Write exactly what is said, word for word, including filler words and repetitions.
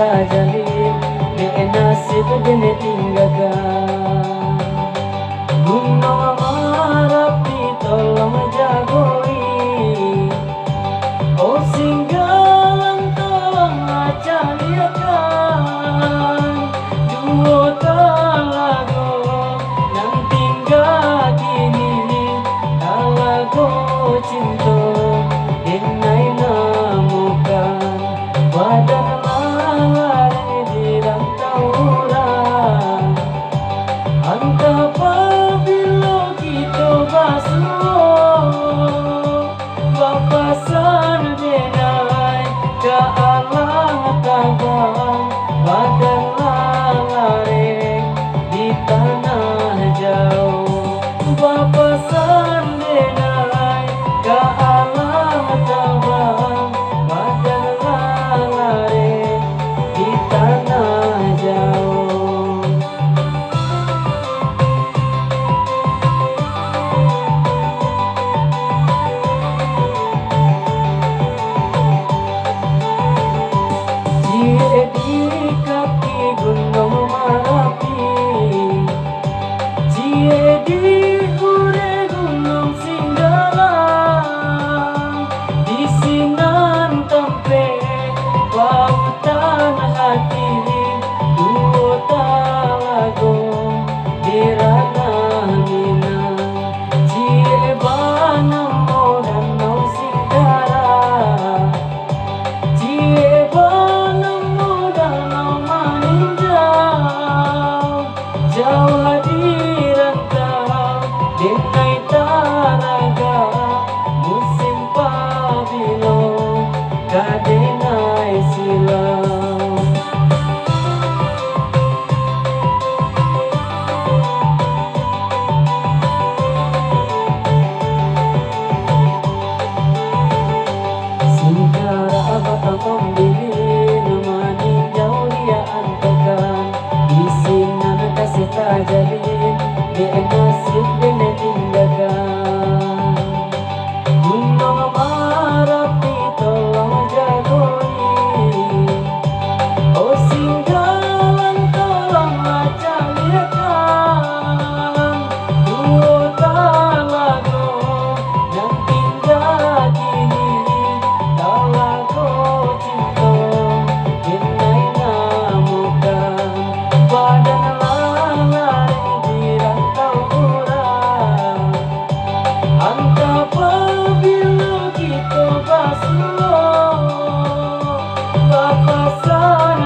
Jalin, dek nasib den tinggakan. Gunung Marapi tolong jagoi, O Singgalang tolong caliakkan. Duo talago nan tingga kini, talago cinto den ai namokan. Badan lalari di rantau urang, antah pabilo kito basuo. Bapasan den ai ka alang tabang, badan lalari di tanah jauah. Bapasan den ai ka alang tabang, badan lalari di tanah jauah. Ciek di kaki Gunung Marapi, ciek di urek Gunung Singgalang, di sinan tampek pautan hati, duo talago di ranah Minang. Ciek banamo Danau Singkarak, ciek banamo Danau Maninjau. Jauah di rantau, den ai taragak, musim pabilo ka den ai silau. Singkarak batang ambilin, Maninjau di antokan, di sinan kasih tajalin, dek nasib den tinggakan. Gunung Marapi tolong jagoi, O Singgalang tolong caliakkan. Duo talago nan tingga kini, talago cinto den ai namokan. Badan lalari di rantau urang, antah pabilo kito basuo. Bapasan